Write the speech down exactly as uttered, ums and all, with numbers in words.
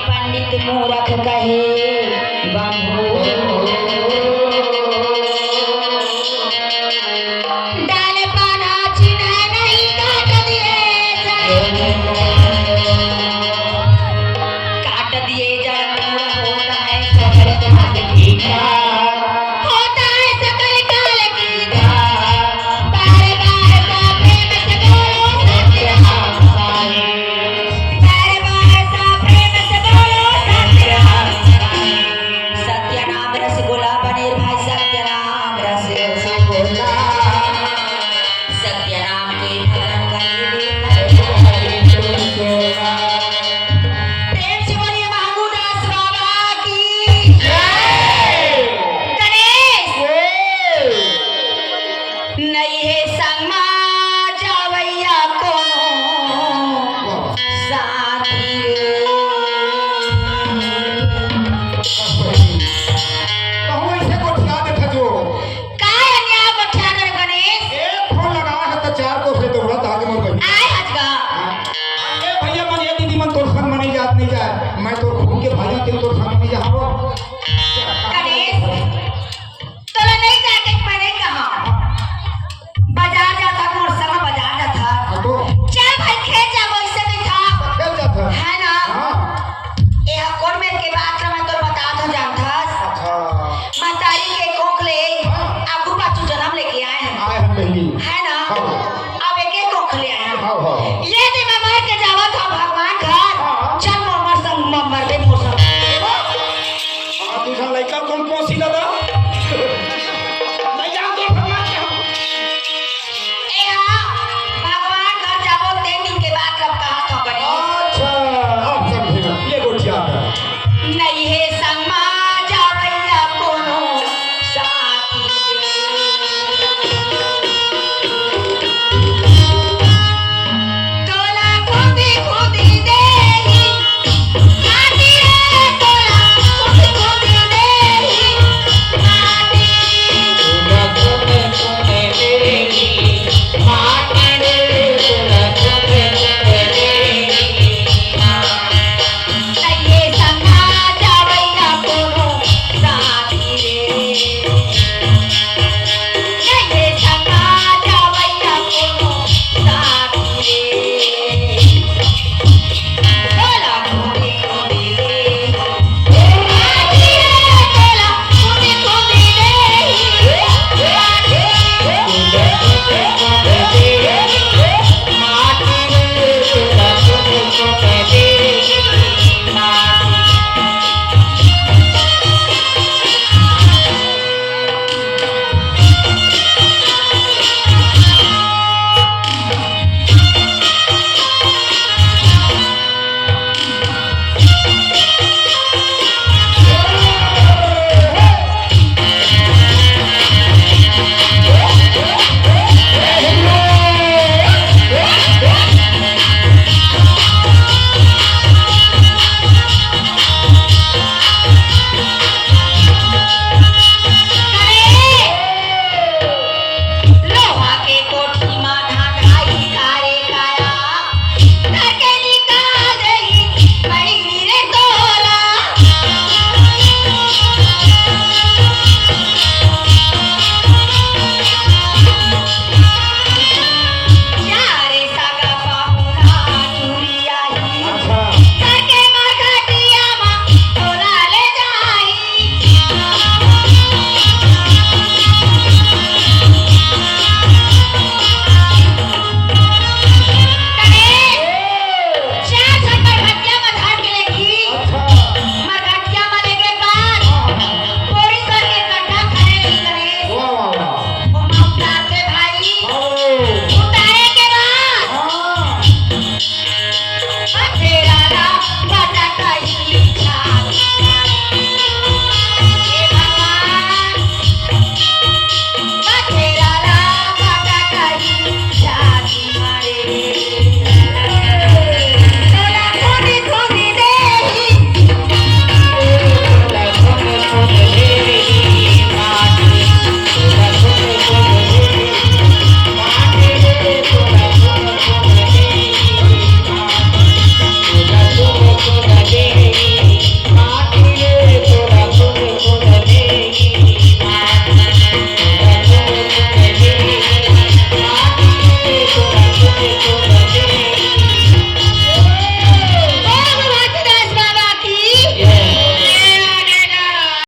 पंडित मूरख कहे बंभो। डाले पाना चिन्है नहीं काट दिए जड़। काट दिए जड़ मूल होत है सकल धातु की। होत है सकल काल की। बार बार सा प्रेम से बोलो सत्यनाम साईं। बार बार सा प्रेम से बोलो सत्यनाम साईं। सत्यनाम रसगुल्ला बने भाई, सत्यनाम रसगुल्ला। सत्यनाम के भजन करिए। प्रेम से बोलिए महमूद दास बाबा की। गणेश। नहीं हे संग मा जावैया कोनो साथी रे। कहूँ ऐसे गोठिया देखे जो। काय अन्याय गोठिया दे गणेश? एक फोन लगावा है तो चार को से दौड़ा था कि मोर बहिनी। आय हजगा। हाँ। ए भैया मन, ए दीदी मन तोर संग मने जात नहीं जाए। मैं तोर खून के भाई हूँ, तेरे तोर संग नहीं जाऊँ। गणेश, तोला नहीं जाके मैं नहीं कहा। बाजार जाता, मोर संग बाजार जाता। हाँ तो? चल भाई, खेत जाबो, इससे नहीं था। खेत जाता। है ना? हाँ।